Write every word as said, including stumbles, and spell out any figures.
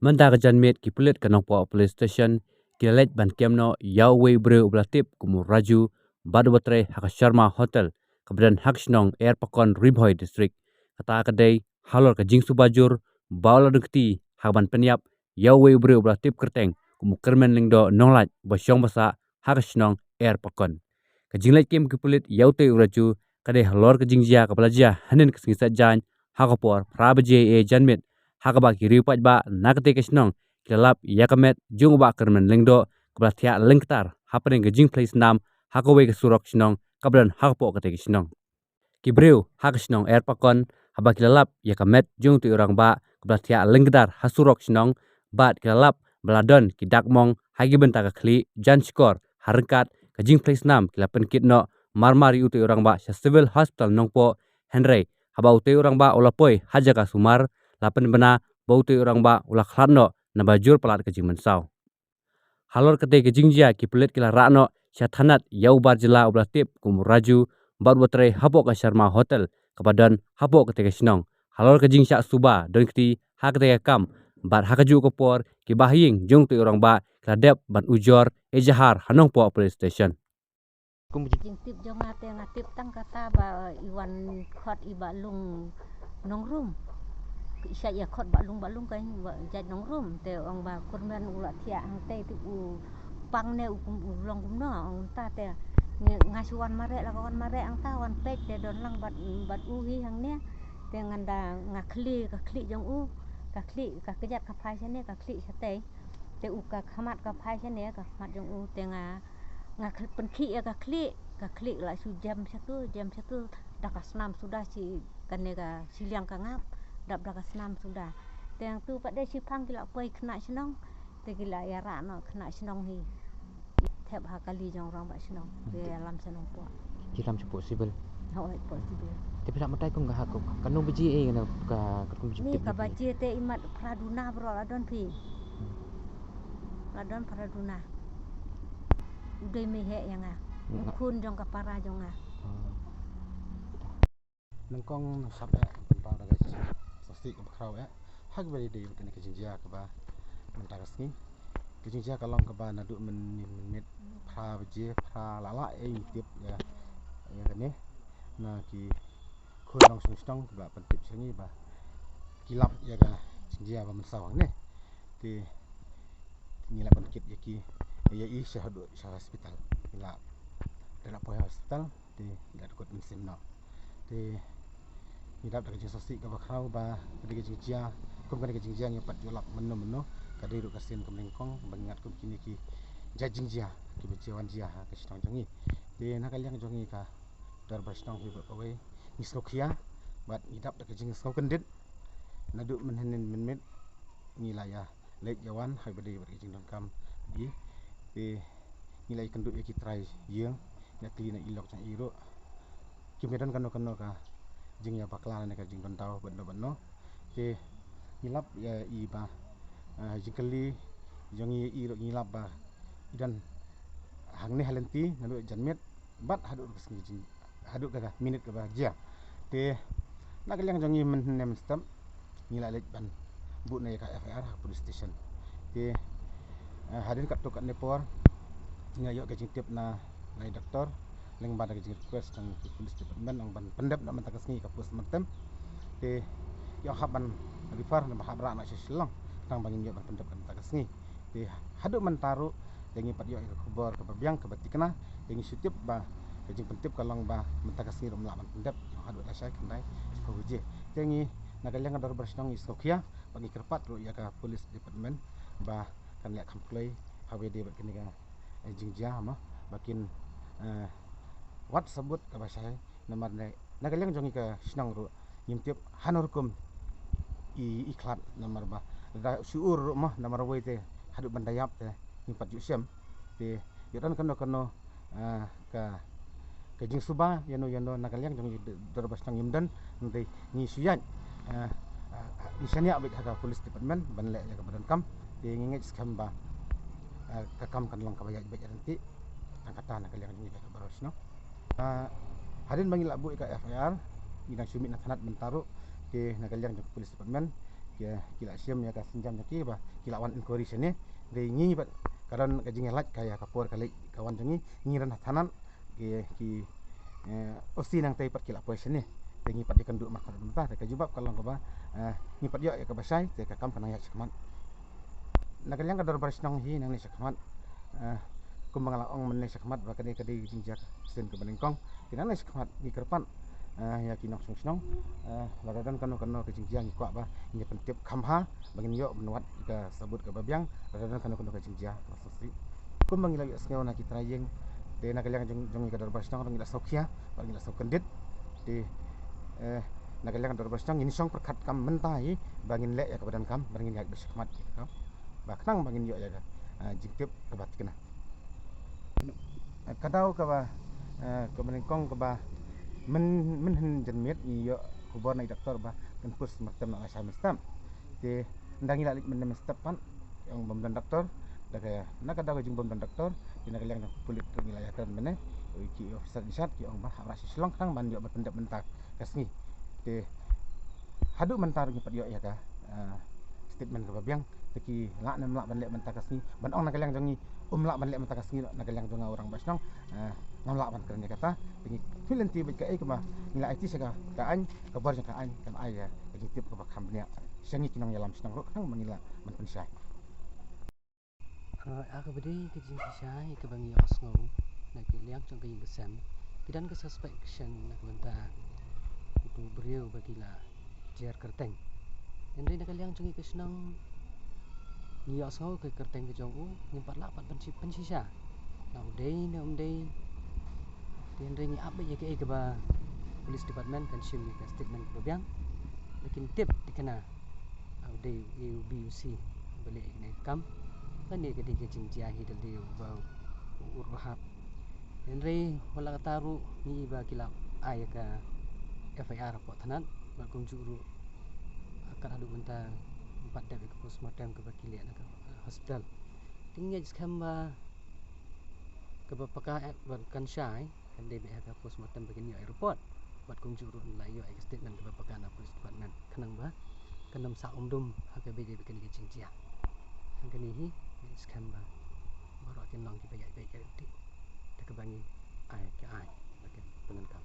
Mynta ka janmiet ki pulit ka Nongpoh Police Station ki la leit ban kem noh ïa uwei u briew uba la tip kum u Raju bad uba trei ha ka Sharma Hotel kaba don ha ka shnong Erpakon, Ri Bhoi District. Kata ka dei halor ka jingsuba jur ba u la don kti ha kaban pynïap ïa uwei u briew uba la tip kyrteng kum u Kyrmen Lyngdoh Nonglait uba shong ba sah ha ka shnong Erpakon. Ka jingleit kem ki pulit ïa utei u Raju ka dei halor ka jingjia kaba la jia hynnin ka sngi Saitjaiñ ha ka por phra baje janmiet, ha kaba ki riew paidbah na katei ka shnong ki la lap ïa ka met jong u Bah Kyrmen Lyngdoh kaba la thiah lyngktar hapdeng ka jingphlei snam ha kawei ka surok shnong kaba don hapoh katei ka shnong. Ki briew ha ka shnong Erpakon, haba ki la lap ïa ka met jong utei u rangbah kaba la thiah lyngktar ha surok shnong, bad ki la lap ba la don ki dak mong ha ki bynta ka khlieh, jan shkor, ha ryngkat ka jingphlei snam, ki la pynkit noh marmar ïa utei u rangbah sha Civil Hospital Nongpoh, hynrei haba utei u rangbah u la poi ha jaka sumar, la pynbna ba utei u rangbah u la khlad noh naba jur palat ka jingmynsaw. Halor katei ka jingjia ki pulit ki la rah noh sha thanat ïa u bar jylla uba la tip kum u Raju bad uba trei hapoh ka Sharma Hotel kaba don hapoh katei ka shnong, halor ka jingshah suba don kti ha katei ka kam, bad ha kajuh ka por ki bahaïing jong utei u rangbah ki la dep ban ujor ejahar ha Nongpoh Police Station. Kum ka jingtip jong nga te nga tip tang kata ba i wan khot i Bah Lung Nongrum. I shait ïa khot Bah Lung, Bah Lung ka jait Nongrum, te ong ba Kyrmen u la thiah hangtei, te u pang ne u kum u long kumno, ong ta te. Nga shu wan mareh, la ka wan mareh hangta, wan peit te don lang bad, bad u hi hangne. Te ngan da nga khlieh ka khlieh jong u, ka khlieh, ka kjat ka phai shane, ka khlieh shatei. Te u ka khmat ka phai shane, ka khmat jong u, te nga nga khlieh, pynkhih ïa ka khlieh, ka khlieh la shu jem shatu, jem shatu, da ka snam suda shi, kane ka shiliang ka ngap, dap da ka snam suda. Te hangtu pat de shiphang ki la poi khynnah shnong, te ki la ïarah noh khynnah shnong hi. Thep ha kali jong rangbah shnong, te lam shnong poh. Ki lam sha poh civil. Hooid, poh civil. Te phi lah batai kum ka ha kum, katno baje eh, kane ka, katkum jingtip. Ni ka baje te imat phra duna baroh la don phi. Hmm. La don phra duna. U dei mei heh ïa nga. Hmm. U khun jong ka para jong nga. Hmm. Nyngkong sap eh, tang da ka sasi kaba khraw eh. Ha kaba dei dei kane ka jingjia kaba mynta ka sngi. Ka jingjia ka long kaba naduh myn, mynmiet phra baje, phra la lah eh, ngi tip ïa, ïa kane. Na ki khun nongshong shnong kiba pyntip sha ngi ba ki lap ïa ka jingjia ba mynsaw hangne. Te ngi la pynkit ïa ki, ïa i sha haduh sha hospital. Ngi la, da la poi hospital, te ngi la dkut mynsiem noh. Te ngi dap da ka jingsngewsih kaba khraw ba ka dei ka jingjia, kum ka dei ka jingjia ngi pat ju lap mynno mynno, ka dei ruh ka sien kaba nyngkong ba ngi ngat kum kine ki jait jingjia kiba jia wan jia ha ka shnong jong ngi. Te na ka liang jong ngi ka dorbar shnong hi baroh kawei ngi sngewkhia bad ngi dap da ka jingsngewkyndit. Naduh mynhynnin mynmiet ngi la ïa leit ïa wan ha kaba dei bad ka jingdonkam i. Te ngi la ïakynduh ïa ki trai ïing, ngi la kylli na i lok jong i ruh. Kim ïa don kano kano ka jingïabakla ne ka jingdon daw bad no bad no. Te ngi lap ïa i ba, eh, jingkylli jong i ruh ngi lap ba i don hangne ha lynti naduh janmiet bad haduh ka sngi jing, haduh ka minit kaba jia. Te na ka liang jong ngi mynhynne mynstep ngi la leit ban buh na ïa ka F I R ha police station. Te, eh, hadien katto katne por ngi ïoh ka jingtip na, na i doktor lyngba da ka jingrequest jong ka police department ong ban pyndep na mynta ka sngi ka postmortem. Te ïoh hap ban refer na ba hap rah na sha Shillong tang ba ngin ïoh ban pyndep ka mynta ka sngi. Te haduh mynta ruh te ngi pat ïoh ïa ka khubor kaba biang kaba thikna, te ngi shu tip ba ka jingpyntip ka long ba mynta ka sngi ruh ym lah ban pyndep, haduh lashai khyndai shiphew baje. Te ngi na ka liang ka dorbar shnong ngi sngewkhia bad ngi kyrpad ruh ïa ka police department ba kan leh kham kloi ha kaba dei bad kane ka, eh, jingjia mo, ba kin, eh, wad sabut kaba shai. Namar ne na ka liang jong ngi ka shnong ruh ngim tip hano rukom i, i khlad, namar ba da shu ur ruh mo, namar wei te haduh ban da ïap te ngim pat ju shem. Te ïoh don kano kano, ah, ka, ka jingsuba ïano ïano na ka liang jong ngi dorbar shnong ngim don. Ngi shu ïaid, ah, ah, ngi shaniah beit ha ka police department ban leh ïa kaba donkam. Te ngi ngeit skhem ba, ah, ka kam kan long kaba ïaid beit ïa lynti. Tang kata na ka liang jong ngi ka dorbar shnong. Ah, Hadien ba ngi la buh ïa ka F I R, ngi dang shu mih na thanat mynta ruh, te na ka liang jong ka police department ki, ki la shim ïa ka sienjam jong ki ba ki la wan inquiry shane. Dei ngi pat, ka don ka jingïalait ka ïa ka por ka leit ka wan jong ngi, ngi don ha thanat, ki, ki, eh, O C nangtei pat ki la poi shane. Te ngi pat ïakynduh markhmat mynta, te ka jubab ka long kaba, eh, ngi pat ïoh ïa kaba shai, te ka kam ka nang ïaid shakhmat. Na ka liang ka dorbar shnong hi nangne shakhmat, eh, kumba nga la ong mynne shakhmat ba kane ka dei ka jingjia ka sien kaba nyngkong. Te nangne shakhmat ngi kyrpad, eh, ïa ki nongshong shnong, eh, lada don kano kano ka jingjia ngi kwah ba ngin pyntip kham bha ba ngin ïoh ban wad ka sabut kaba biang, lada don kano kano ka jingjia kaba sngewsih. Kumba ngi la ïohsngew na ki trai ïing, te na ka liang jong, jong ngi ka dorbar shnong ngi la sngewkhia bad ngi la sngewkyndit. Te, eh, na ka liang ka dorbar shnong ngin shong pyrkhat kam mynta hi ba ngin leh ïa kaba donkam, ba ngin ïaid beit shakhmat ïa ka kam, ba khnang ba ngin ïoh ïa ka, eh, jingtip kaba thikna. Eh, ka daw kaba, eh, kaba nyngkong kaba myn, mynhynnin janmiet ngi ïoh khubor na i doktor ba kan postmortem na la shai mynstep. Te ynda ngi la leit mynne mynstep pat, ki ong bym don doktor. Da ka, na ka daw ka jingbym don doktor, te na ka liang jong ka pulit ruh ngi la ïakren mynne, ki officer in charge ki ong ba hap rah sha Shillong khnang ban ïoh ban pyndep mynta ka sngi. Te haduh mynta ruh ngi pat ïoh ïa ka, eh, statement kaba biang. Te ki lah ne ym lah ban leh mynta ka sngi, ban ong na ka liang jong ngi ym lah ban leh mynta ka sngi, na ka liang jong nga u rangbah shnong, eh, ngam lah ban kren ïa kata. Te ngi kyrmen lynti bad kaei kaba ngi la aiti sha ka, ka aiñ, ka bor jong ka aiñ kan ai ïa ka jingtip kaba kham bniah sha ngi ki nongïalam shnong ruh khnang ba ngin lah ban pynshai. Eh, ha kaba dei ka jingpynshai kaba ngi ïohsngew na ka liang jong ka ïing ka sem, ki don ka suspicion na ka bynta utu u briew ba ki la jer kyrteng. Hynrei na ka liang jong ngi ka shnong ngi ïohsngew ka kyrteng ka jong u, ngim pat lah pat pynshisha lada u dei ne um dei. Te hynrei ngi ap beit ïa kaei kaba police department kan shim ïa ka statement kaba biang. Lada kin tip thikna, ah, u dei u A, u B, u C ba leh ïa kane ka kam, kane ka dei ka jingjia hi da lade uba u, u ruh hap. Hynrei wat la katta ruh ngi i ba ki la ai ïa ka F I R hapoh thanat bad kumjuh ruh, ah, kat haduh mynta ngim pat dep ïa ka postmortem kaba ki leh na ka, ah, hospital. Te ngi ngeit skhem ba kaba paka, eh, ba kan shai kan dei beit ha ka postmortem ba kin ïoh ïa report bad kumjuh ruh la ïoh ïa ka statement kaba paka na police department khnang ba kan ym sah um dum ha kaba ïadei bad kane ka jingjia. Kane hi ngi ngeit skhem ba baroh kin long kiba ïaid beit ïaid ryntih da kaba ngi ai ka aiñ bad ka pyndonkam.